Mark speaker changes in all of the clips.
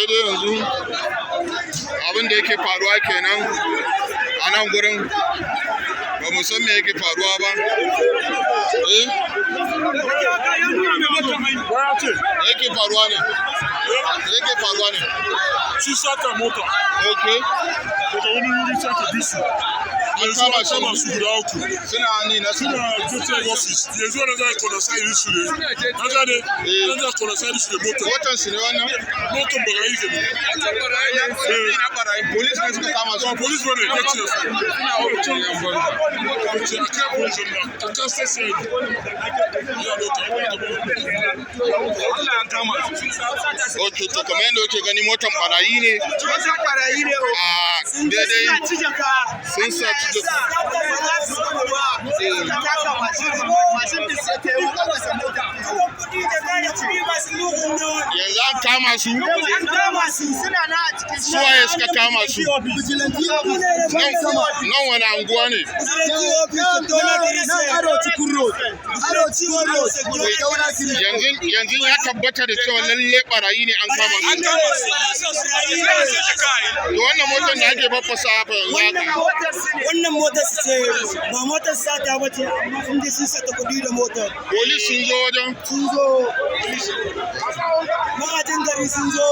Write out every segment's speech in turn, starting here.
Speaker 1: Daidai yanzu abin da yake faruwa kenan a nan gurin, ba mu san me yake faruwa ba. Eh, me yake faruwa ne? Me yake faruwa ne?
Speaker 2: Sun sata mota. Daga wani wuri sai ka bi su.
Speaker 1: An
Speaker 2: Yanzu
Speaker 1: kama
Speaker 2: an
Speaker 1: su.
Speaker 2: Kama su guda uku.
Speaker 1: Suna ni na su.
Speaker 2: Suna JTF office. Yanzu wani za a kona su ne. Na gane?
Speaker 1: Eh.
Speaker 2: Wani za a kona su da motar.
Speaker 1: Motan su ne wannan?
Speaker 2: Motar barayi ke ne.
Speaker 1: Eh, police ne suka kama su.
Speaker 2: Ba police ba ne, JTF. Ce a kai police na. Ka kasa sai. Ya doka.
Speaker 1: Ok, to kamar yadda kuke gani, motan barayi ne.
Speaker 3: Barayi ne.
Speaker 1: A daidai
Speaker 3: Sun jaka.
Speaker 1: Sun saci jaka.
Speaker 3: Ba za su gudu ba. Suka taka mashin, mashin din sai ta yi masa mota.
Speaker 1: Yanzu an kama su.
Speaker 3: An kama su, suna na a cikin.
Speaker 1: Suwaye suka kama su?
Speaker 3: Vigilante.
Speaker 1: Nan nan wani anguwa ne?
Speaker 3: Nan Arochukwu Road. Arochukwu Road.
Speaker 1: Yanzu yanzu ya tabbata da cewa lalle barayi ne, an kama su. To wannan motar da ake faffasa fa yanzu haka?
Speaker 3: Wannan motar su ce, ba motar sata ba ce, amma sun je sun sata kuɗi da motar.
Speaker 1: Police sun zo wajen?
Speaker 3: Sun zo, magajin gari sun zo,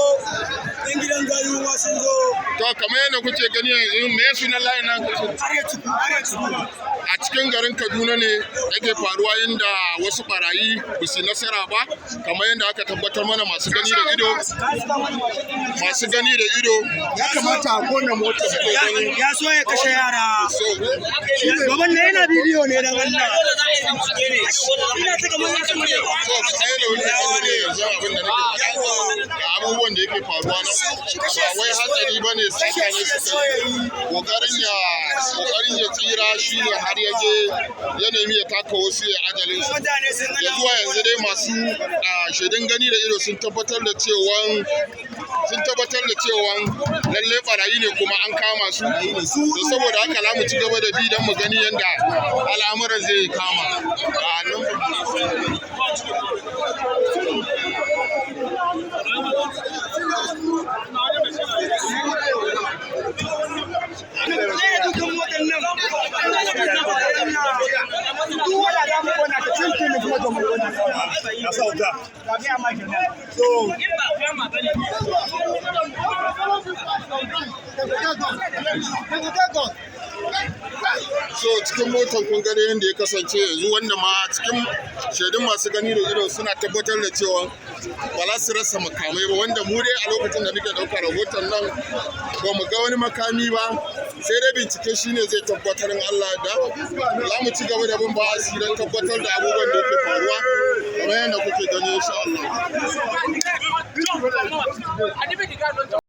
Speaker 3: yan gidan gayu ma sun zo.
Speaker 1: To kamar yadda kuke gani yanzu, me sunan layin nan?
Speaker 3: Arochukwu, Arochukwu.
Speaker 1: A cikin garin Kaduna ne yake faruwa, inda wasu barayi ba su nasara ba, kamar yadda aka tabbatar mana masu gani da ido, masu gani da ido.
Speaker 4: Ya kamata a kona motar.
Speaker 1: Suke gani.
Speaker 3: Ya so ya kashe yara.
Speaker 1: So
Speaker 3: Baban na yana bidiyo ne, dan Allah. Ina ta kamar ya
Speaker 1: so kamar yadda kuke gani ne, yanzu abin da nake faɗa ga abubuwan da yake faruwa nan, ba wai hatsari ba ne, sata ne suka yi. Kokarin ya tsira shine har ya je ya nemi ya taka wasu ya ajalin su.
Speaker 3: Mutane sun
Speaker 1: Ya zuwa yanzu dai masu shaidun gani da ido sun tabbatar da cewa lalle barayi ne kuma an kama su. To saboda haka za mu ci gaba da bi don mu gani yadda al'amuran zai kama a nan.
Speaker 3: Dukan motar nan. Duk wanda za mu kona ta cin tuni kuma mu kona.
Speaker 4: Ya sa wuta.
Speaker 3: So
Speaker 1: So cikin motar kun gani yadda ya kasance yanzu, wanda ma cikin shaidun masu gani da ido suna tabbatar da cewa ba za su rasa makamai ba, wanda mu dai a lokacin da muke ɗaukar rahoton nan ba mu ga wani makami ba, sai dai bincike shine zai tabbatar in Allah da za mu ci gaba da bin ba'asi don tabbatar da abubuwan da yake faruwa, kamar yadda kuke gani, insha Allah.